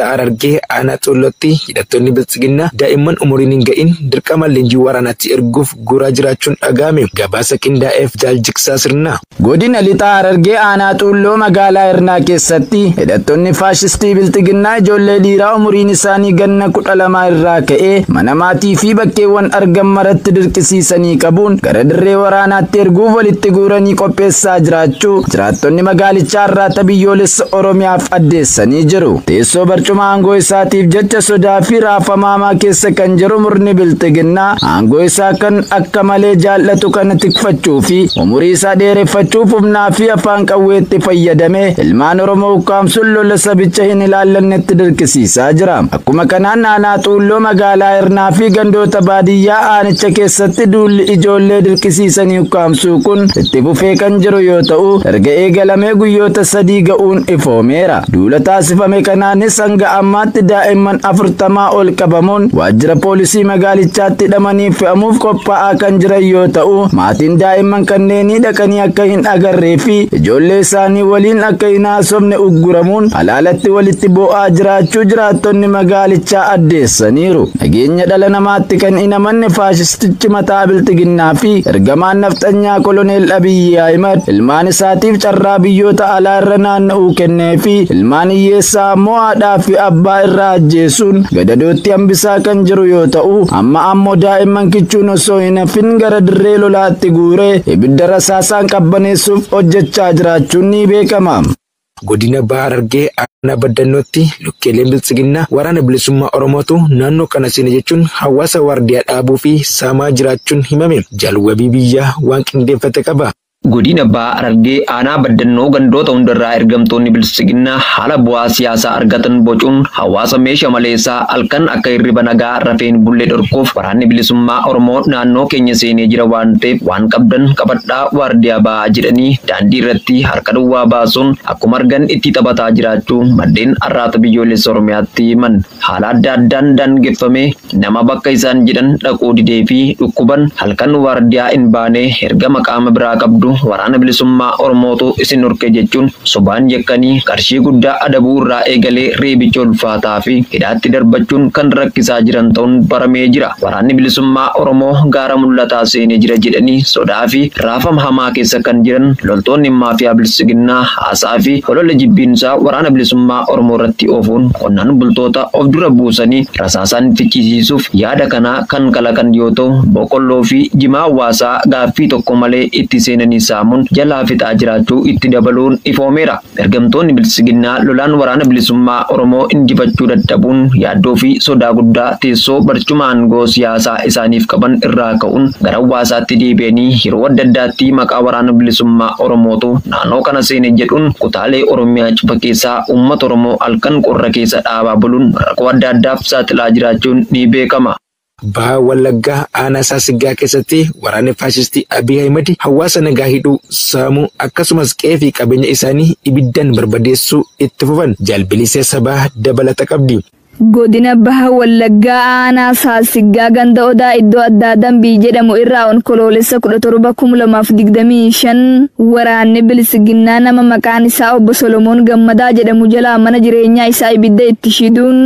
Lixa Harargee aanaa Xuullootti hidhattoonni Biltsiginnaa daa'imman umuriin hin ga'in dirqama leenjii waraanaatti erguuf guuraa jiraachuun dhaga'ame. Gabaasa qindaa'eef Jaaljigsaa Sirnaa. Godina Lixa Harargee aanaa Xuulloo magaalaa Hirnaa keessatti hidhattoonni faashistii Biltsiginnaa ijoollee dhiiraa umuriin isaanii ganna 12 irraa ka'ee mana maatii fi bakkeewwan argan maratti dirqisiisanii qabuun gara dirree waraanaatti erguuf walitti guuranii qopheessaa jiraachuu jiraattonni magaalichaa irraa biyyoolessa Oromiyaaf addeessanii jiru. Teessoo barcuma aangoo isaatiif jecha sodaa fi raafamaamaa keessa kan jiru murni Biltsiginnaa aangoo isaa kan akka malee jaallatu kana tikfachuu fi umurii isaa dheereffachuuf humnaa fi afaan qawweetti fayyadamee ilmaan Oromoo ukkaamsuun lola sabicha hin ilaallannetti dirqisiisaa jira. Akkuma kanaan aanaa Xuulloo magaalaa Hirnaa fi gandoota baadiyyaa aanicha keessatti duulli ijoollee dirqisiisanii ukkaamsuu kun itti fufee kan jiru yoo ta'u erga eegalamee guyyoota 3 ga'uun ifoomeera. Duula taasifame kanaanis hanga ammaatti daa'imman 40 ol qabamuun waajjira poolisii magaalichaatti hidhamanii fe'amuuf qophaa'aa kan jiran yoo ta'u maatiin daa'imman kanneenii dhaqanii akka hin agarree fi ijoollee isaanii waliin akka hin haasofne ugguramuun alaalatti walitti boo'aa jiraachuu jiraattonni magaalichaa addeessaniiru. Nageenya dhala namaatti kan hin amanne faashistichi mataa Biltsiginnaa fi ergamaan nafxanyaa koloneel Abiyyi Ahimad ilmaan isaatiif carraa biyyoota alaa irra naanna'uu kennee fi ilmaan hiyyeessaa ammoo haadhaa fi abbaa irraa ajjeesuun gadadootti hambisaa kan jiru yoo ta'u amma ammoo daa'imman kichuun osoo hin hafin gara dirree lolaatti guuree ibidda rasaasaan qabbaneessuuf hojjechaa jiraachuun ni beekama. Godina Baha Harargee aanaa Baddannootti lukkeeleen Biltsiginnaa waraana bilisummaa Oromootu naannoo kana seene jechuun hawaasa waardiyaa dhaabuu fi saamaa jiraachuun himame. Jaalwabii biyyaa waan qindeeffate qaba. Godina Baha Harargee aanaa Baddannoo gandoota hundarraa ergamtoonni Biltsiginnaa haala bu'aa siyaasaa argatan bocuun hawaasa meeshaa maleessaa halkan akka hirriba nagaa rafeen bullee dhorkuuf waraanni bilisummaa Oromoo naannoo keenya seenee jira waan ta'eef waan qabdan qabadhaa waardiyaa ba'aa jedhanii daandii irratti harka duwwaa baasuun akkuma argan itti taphataa jiraachuu maddeen arraata biyyoolessa Oromiyaatti himan. Haala adda addaan daangeffamee nama bakka isaan jedhan dhaquu didee fi dhukkuban halkan waardiyaa hin baane ergama qaama biraa qabdu waraana bilisummaa Oromootu isin dhorke jechuun sobaan jekkanii qarshii guddaa adabuu irraa eegalee reebicha ulfaataa fi hidhaatti darbachuun kan rakkisaa jiran ta'uun baramee jira. Waraanni bilisummaa Oromoo gaara mul'ataa seenee jira jedhanii sodaa fi raafama hamaa keessa kan jiran loltoonni maafiyaa Biltsiginnaa haasaa fi holola jibbiinsaa waraana bilisummaa Oromoo irratti oofuun qonnaan bultoota of dura buusanii rasaasaan fichisiisuuf yaada kanaa kan kalaqan yoo ta'u boqqolloo fi jimaa hawaasaa gaaffii tokko malee itti seenanii saamuun jalaa fixaa jiraachuu itti dabaluun ifoomeera. Ergamtoonni Biltsiginnaa lolaan waraana bilisummaa Oromoo injifachuu dadhabuun yaaddoo fi sodaa guddaa teessoo barcuma aangoo siyaasaa isaaniif qaban irraa ka'uun gara hawaasaatti deebi'anii yeroo adda addaatti maqaa waraana bilisummaa Oromootu naannoo kana seene jedhuun kutaalee Oromiyaa cufa keessaa uummata Oromoo halkan qorra keessa dhaabaa buluun rakkoo adda addaaf saaxilaa jiraachuun ni beekama. Baha Wallaggaa aanaa Saasiggaa keessatti waraanni faashistii Abiy Ahimad hawaasa nagaa hidhuu, saamuu akkasumas qe'ee fi qabeenya isaanii ibiddaan barbadeessuu itti fufan. Jaalbilisee sabaa dabalata qabdi. Godina Baha Wallaggaa aanaa Saasiggaa ganda Odaa iddoo addaa Dambii jedhamu irraa onkoloolessa 17,2025 waraanni Biltsiginnaa nama maqaan isaa obbo Solomoon Gammadaa jedhamu jalaa mana jireenyaa isaa ibidda itti shiduun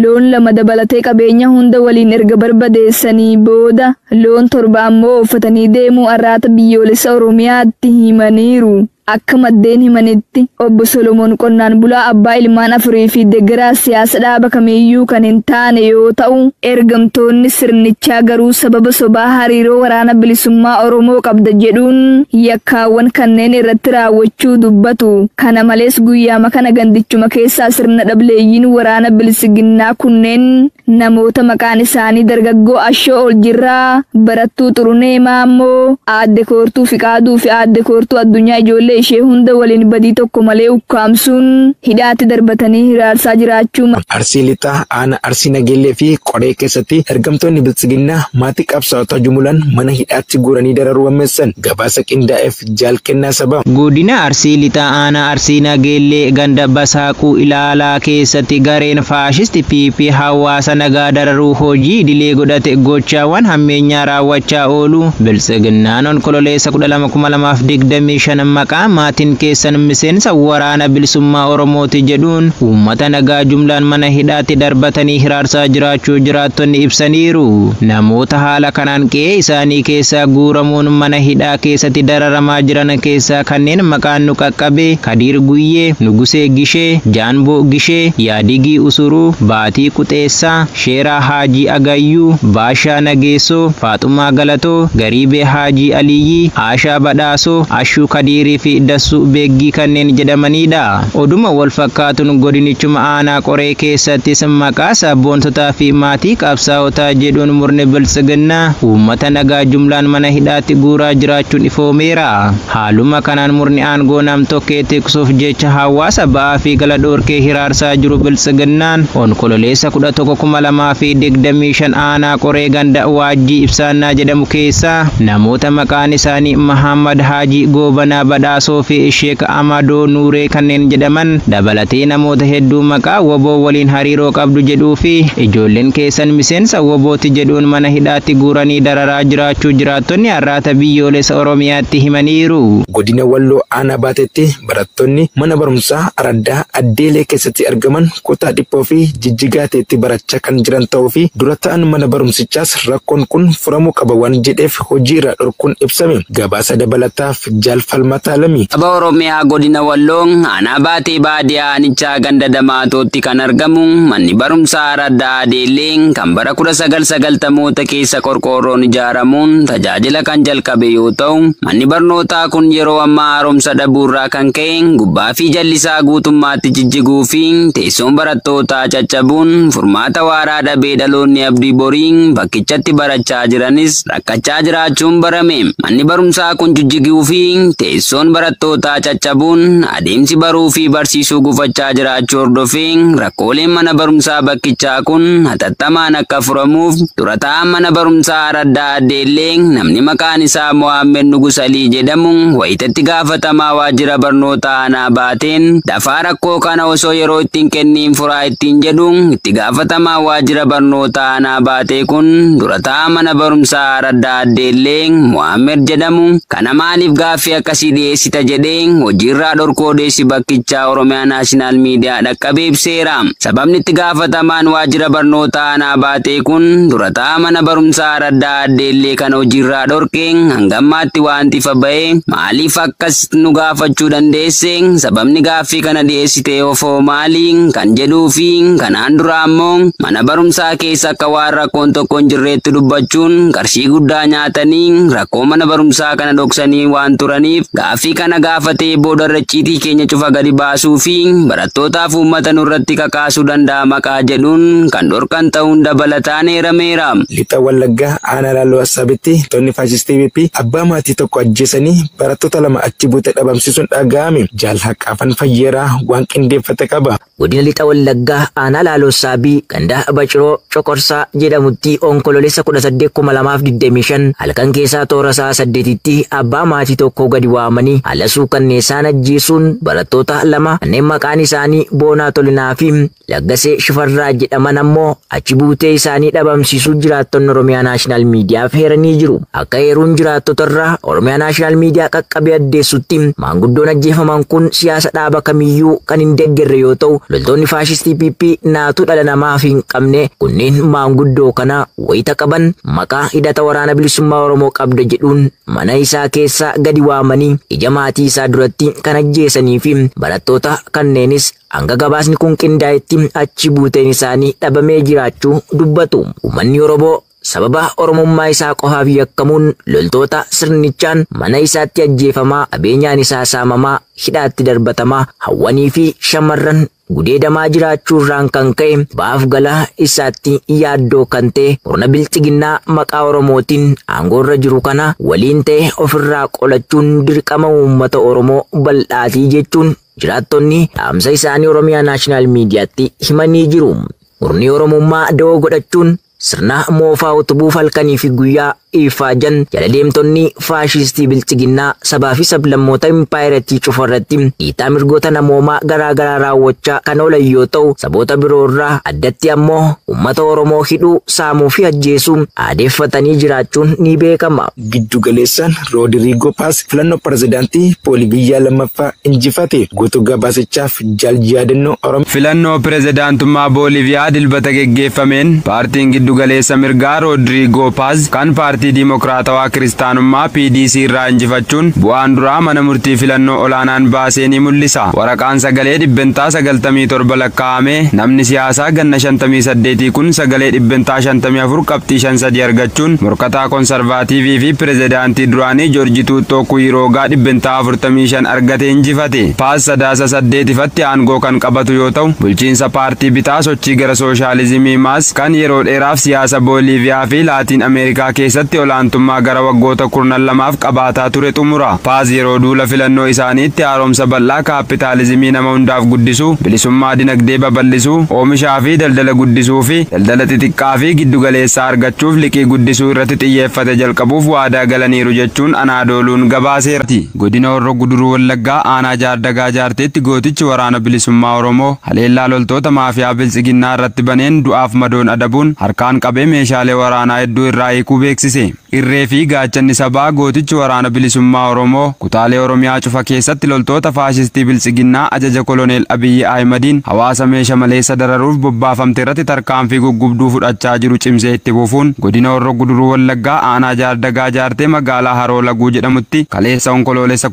loon 2 dabalatee qabeenya hunda waliin erga barbadeessanii booda loon 7 ammoo uffatanii deemuu arraata biyyoolessa Oromiyaatti himaniiru. Akka maddeen himanitti obbo Solomoon qonnaan bulaa abbaa ilmaan 4 fi deeggaraa siyaasa dhaaba kamiiyyuu kan hin taane yoo ta'u ergamtoonni sirnichaa garuu sababa sobaa hariiroo waraana bilisummaa Oromoo qabda jedhuun yakkaawwan kanneen irratti raawwachuu dubbatu. Kana malees guyyaama kana gandichuma keessaa sirna dhableeyyiin waraana bilisiginnaa kunneen namoota maqaan isaanii dargaggoo Ashoo Oljirraa, Barattuu Xurunee Maammoo, Aadde Koortuu Fiqaaduu fi Aadde Koortuu Addunyaa ijoollee ishee hunda waliin badii tokko malee ukkaamsuun hidhaatti darbatanii hiraarsaa jiraachuu. Arsii Lixaa aanaa Arsii Nageellee fi Qoree keessatti ergamtoonni Biltsiginnaa maatii qabsaa'ota jumulaan mana hidhaatti guuranii dararuu ammeessan. Gabaasa qindaa'eef Jaalkennaa Sabaa. Godina Arsii Lixaa aanaa Arsii Nageellee ganda Basaaquu Ilaalaa keessatti gareen faashisti PP hawaasa nagaa dararuu hojii idilee godhate gochaawwan hammeenyaa raawwachaa oolu. Biltsiginnaan onkololeessa 12,2025 maqaa maatiin keessan miseensa waraana bilisummaa Oromooti jedhuun uummata nagaa jumlaan mana hidhaatti darbatanii hiraarsaa jiraachuu jiraattonni ibsaniiru. Namoota haala kanaan qe'ee isaanii keessaa guuramuun mana hidhaa keessatti dararamaa jiran keessaa kanneen maqaan nu qaqqabe Kadiir Guyyee, Nugusee Gishee, Jaanboo Gishee, Yaadigii Usuruu, Baatii Quxeessaa, Sheeraa Haajii Agayyuu, Baashaa Nageessoo, Faaxumaa Galatoo, Gariibee Haajii Aliyyii, Aashaa Badhaasoo, Ashuu Kadiirii fi Dassuu Beeggii kanneen jedhamanidha. Oduma wal fakkaatuun godinichuma aanaa Qoree keessattis maqaa sabboontotaa fi maatii qabsaa'otaa jedhuun murni biltsiginnaa uummata nagaa jumlaan mana hidhaatti guuraa jiraachuun ifoomeera. Haaluma kanaan murni aangoo nam-tokkee tiksuuf jecha hawaasa ba'aa fi gala dhoorkee hiraarsaa jiru biltsiginnaan onkololeessa 11,2025 aanaa Qoree ganda Waajjii Ibsaannaa jedhamu keessaa namoota maqaan isaanii Mahammad Haajii Goobanaa Badhaasoo fi Sheek Amadoo Nuuree kanneen jedhaman dabalatee namoota hedduu maqaa woboo waliin hariiroo qabdu jedhuu fi ijoolleen keessan miseensa wobooti jedhuun mana hidhaatti guuranii dararaa jiraachuu jiraattonni har'aata biyyoolessa Oromiyaatti himaniiru. Godina Walloo aanaa Baateetti barattoonni mana barumsaa Araddaa Addeelee keessatti argaman kutaa dhiphoo fi jijjigaa ta'etti barachaa kan jiran ta'uu fi dura ta'an mana barumsichaas rakkoon kun furamuu qaba waan jedheef hojii irraa dhorkuun ibsame. Gabaasa dabalataaf Jaalfalmataa Lamii. Saba Oromiyaa godina Walloo aanaa Baatee baadiyaa aanichaa ganda Damaatootti kan argamu manni barumsaa Araddaa Adeellee kan bara 1990moota keessa qorqoorroon ijaaramuun tajaajila kan jalqabe yoo ta'u, manni barnootaa kun yeroo ammaa haaromsa dhabuurraa kan ka'e gubbaa fi jallisaa guutummaatti jijjiguu fi teessoon barattootaa caccabuun furmaata waaraa dhabee dhaloonni abdii boriin bakkichatti barachaa jiranis rakkachaa jiraachuun barame. Manni barumsaa kun jijjiguu fi teessoon barattootaa caccabuun adeemsi baruu fi barsiisuu gufachaa jiraachuu hordofee rakkooleen mana barumsaa bakkichaa kun hatattamaan akka furamuuf dura ta'an mana barumsaa Araddaa Addeellee namni maqaan isaa Mohaammed Nugus Alii jedhamu wayitatti gaafatamaa waajjira barnoota aanaa Baateen dafaa rakkoo kana osoo yeroo ittiin kenniin furaa ittiin jedhu itti gaafatamaa waajjira barnoota aanaa Baatee kun dura ta'an mana barumsaa Araddaa Addeellee Mohaammed jedhamu kana maaliif gaaffii akkasii dhiyeessita jedhee hojiirraa dhorkuu odeessi bakkichaa Oromiyaa Naashinaal Miidiyaa dhaqqabee ibseera. Sababni itti gaafatamaan waajjira barnoota aanaa Baatee kun dura ta'aa mana barumsaa Araddaa Addeellee kana hojiirraa dhorke hangammaatti wanti ifa ba'e maaliif akkas nu gaafachuu dandeesse, sababni gaaffii kana dhiyeessite ofoo maali kan jedhuu fi kanaan dura ammoo mana barumsaa keessa akka waan rakkoon tokko hin jirreetti dubbachuun qarshii guddaa nyaatanii rakkoo mana barumsaa kana dhoksanii waan turaniif gaaffii kana gaafatee booda irra keenya cufa gadi baasuu fi barattootaaf uummata nurratti kakaasuu danda'a maqaa jedhuun kan dhorkan ta'uun dabalataan eerameera. Lixa Wallaggaa aanaa Laaloo Assaabitti tonni faashistii PP abbaa maatii tokko ajjeesanii barattoota lama achi buute dhabamsiisuun dhaga'ame. Jaal Haqqaafan Fayyeeraa waan qindeeffate qaba. Godina Lixa Wallaggaa aanaa Laaloo Assaabii ganda Baciroo Coqorsaa jedhamutti onkololeessa 18,2025 halkan keessaa toora sa'a 8tti abbaa maatii tokko gadi waamanii haala suukanneessaan ajjeesuun barattoota lama kanneen maqaan isaanii Boonaa Tolinaa fi Laggasee Shifarraa jedhaman ammoo achi buutee isaanii dhabamsiisuu jiraattonni Oromiyaa Naashinaal Miidiyaaf heeranii jiru. Akka heeruun jiraattota irraa Oromiyaa Naashinaal Miidiyaa qaqqabee addeessutti maanguddoon ajjeefaman kun siyaasa dhaaba kamiyyuu kan hin deeggarre yoo ta'u, loltoonni faashistii PP naatuu dhala namaaf hin qabne kunneen maanguddoo kana wayita qaban maqaa hidhata waraana bilisummaa Oromoo qabda jedhuun mana isaa keessa gadi waamanii ija maatii isaa duratti kan ajjeesanii fi barattoota kanneenis hanga gabaasni kun qindaa'etti achi buuteen isaanii dhabamee jiraachuu dubbatu. Uummanni Oromoo sababa Oromummaa isaa qofaaf yakkamuun loltoota sirnichaan mana isaatti ajjeefamaa, qabeenyaan isaa saamamaa, hidhaatti darbatamaa, hawwanii fi shamarran gudeedamaa jiraachuu irraan kan ka'e ba'aaf galaa isaatti yaaddoo kan ta'e murna bilxiginnaa maqaa Oromootiin aangoorra jiru kana waliin ta'e ofirraa qolachuun dirqama uummata Oromoo bal'aatii jechuun jiraattonni dhaamsa isaanii Oromiyaa Naashinaal Miidiyaatti himanii jiru. Murni Oromummaa da'oo godhachuun sirna moofaa utubuuf halkanii fi guyyaa Ifaajan jala deemtonni faashistii bilchiginnaa sabaa fi sablammoota impaayirattii cufarratti dhiitaa mirgoota namoomaa garaa garaa raawwachaa kan oolan yoo ta'u, saboota biroo irraa addatti ammoo uummata Oromoo hidhuu, saamuu fi ajjeesuu aadeeffatanii jiraachuun ni beekama. Giddu galeessaan Roodiriigoo Paas filannoo pirezidaantii Booliiviyaa lammaffaa injifate. Guutuu gabaasichaaf jaal yaadannoo Oromiyaa. Filannoo pirezidaantummaa Booliiviyaa dilbata geggeeffameen paartiin giddu galeessa mirgaa Roodiriigoo Paas kan paartii Diimokiraatawaa Kiristaanummaa PDC irraa injifachuun bu'aan duraa mana murtii filannoo olaanaan baasee ni mul'isa. Waraqaan sagalee 97% lakkaa'ame namni siyaasaa ganna 58 kun sagalee 54.53% argachuun morkataa konsarvaatiivii fi pirezidaantii duraanii Joorji Tuuttoo Kuyiiroogaa 45% argate injifate. Paas sadaasa 8 ifatti aangoo kan qabatu yoo ta'u, bulchiinsa paartii bitaa sochii gara sooshaalizimii maas kan yeroo dheeraaf siyaasa Booliiviyaa fi Laatiin Ameerikaa keessatti olaantummaa gara waggoota 12 qabaataa ture xumura. Paas yeroo duula filannoo isaaniitti haaromsa bal'aa kaapitaalizimii nama hundaaf guddisuu, bilisummaa dinagdee babal'isuu, oomishaa fi daldala guddisuu fi daldala xixiqqaa fi giddugaleessaa argachuuf liqii guddisuu irratti xiyyeeffate jalqabuuf waadaa galaniiru jechuun Anaadooluun gabaaseera. Godina Horroo Guduruu Wallaggaa aanaa Jaardagaa Jaarteetti gootichi waraana bilisummaa Oromoo haleellaa loltoota maafiyaa biltsiginnaa irratti baneen du'aaf madoon adabuun harkaan qabee meeshaalee waraanaa hedduu irraa hiikuu beeksise. Irree fi gaachanni sabaa gootichi waraana bilisummaa Oromoo kutaalee Oromiyaa cufa keessatti loltoota faashistii biltsiginnaa ajaja koloneel Abiyyi Ahimadiin hawaasa meesha maleessa dararuuf bobbaafamte irratti tarkaanfii guggubduu fudhachaa jiru cimsee itti fufuun godina Horroo Guduruu Wallaggaa aanaa Jaardagaa Jaartee magaalaa Haroo Laguu jedhamutti kaleessa onkoloolessa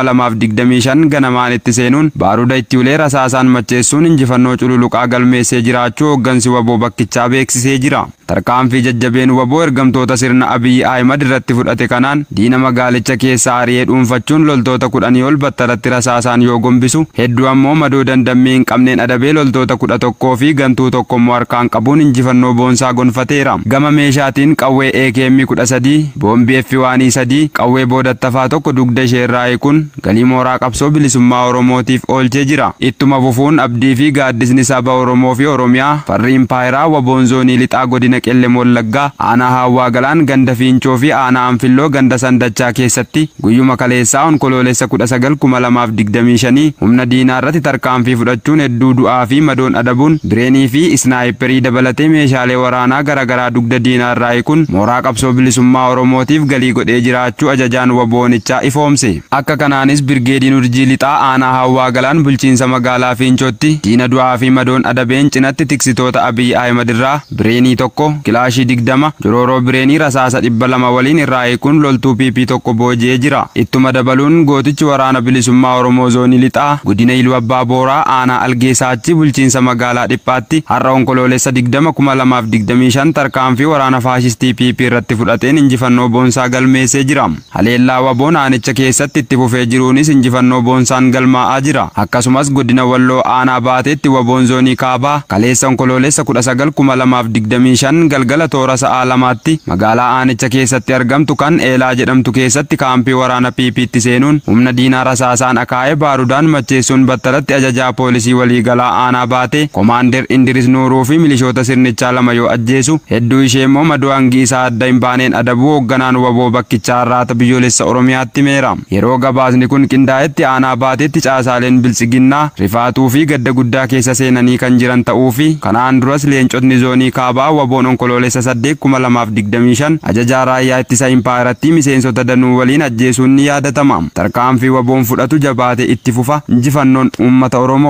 19,2025 ganamaan itti seenuun baaruda itti ulee rasaasaan macheessuun injifannoo cululuqaa galmeessee jiraachuu hooggansi waboo bakkichaa beeksisee jira. Tarkaanfii jajjabeen waboo ergamtoota sirna Abiyyi Ahimad irratti fudhate kanaan diina magaalicha keessaa ari'ee dhuunfachuun loltoota 10 ol battalatti rasaasaan yoo gombisu, hedduu ammoo madoo dandammii hin qabneen adabee loltoota 11 fi gantuu tokko immoo harkaan qabuun injifannoo boonsaa gonfateera. Gama meeshaatiin qawwee AKM 13, boombii F1 3, qawwee boodattafaa tokko dugda ishee irraa hiikuun galii mooraa qabsoo bilisummaa Oromootiif oolchee jira. Ittuma fufuun abdii fi gaaddisni saba Oromoo fi Oromiyaa farri impaayiraa waboon zoonii lixaa godina Qellem Wallaggaa aanaa Haawwaa Galaan ganda Fiinchoo fi aanaa Anfilloo ganda Sandachaa keessatti guyyuma kaleessaa onkoloolessa 19,2025 humna diinaa irratti tarkaanfii fudhachuun hedduu du'aa fi madoon adabuun bireenii fi isnaayiperii dabalatee meeshaalee waraanaa garaagaraa dugda diinaa irraa hiikuun mooraa qabsoo bilisummaa Oromootiif galii godhee jiraachuu ajajaan waboonichaa ifoomse. Akka kanaanis birgeediin urjii lixaa aanaa Haawwaa Galaan bulchiinsa magaalaa Fiinchootti diina du'aa fi madoon adabeen cinatti tiksitoota Abiyyi Ahimad irraa bireenii 1, kilaashii 20, jorooroo bireenii rasaasa 200 waliin irraa hiikuun loltuu PP tokko booji'ee jira. Ittuma dabaluun gootichi waraana bilisummaa Oromoo zoonii lixaa godina Iluu Abbaa Booraa aanaa Algeesaachi bulchiinsa magaalaa Dhiphaatti har'a onkoloolessa 20,2025 tarkaanfii waraana faashistii PP irratti fudhateen injifannoo boonsaa galmeessee jira. Haleellaa waboon aanicha keessatti itti fufee jiruunis injifannoo boonsaan galmaa'aa jira. Akkasumas godina Walloo aanaa Baateetti waboon zoonii kaabaa kaleessa onkoloolessa 19,2025 galgala toora sa'aa 2tti magaalaa aanicha keessatti argamtu kan Eelaa jedhamtu keessatti kaampii waraana PPtti seenuun humna diinaa rasaasaan akaa'ee baarudaan macheessuun battalatti ajajaa poolisii waliigalaa aanaa Baatee Komaander Indiris Nuuruu fi milishoota sirnichaa 2 yoo ajjeesu, hedduu ishee immoo madoo hangi isaa adda hin baaneen adabuu hoogganaan waboo bakkichaa Arraata Biyyoolessa Oromiyaatti meera. Yeroo gabaasni kun qindaa'etti aanaa Baateetti caasaaleen biltsiginnaa rifaatuu fi gadda guddaa keessa seenanii kan jiran ta'uu fi kanaan duras leencotni zoonii kaabaa waboon onkoloolessa 8,2025 ajajaa raayyaa ittisa impaayirattii miseensota danuu waliin ajjeesuun ni yaadatama. Tarkaanfii waboon fudhatu jabaate itti fufa. Injifannoon uummata Oromoof.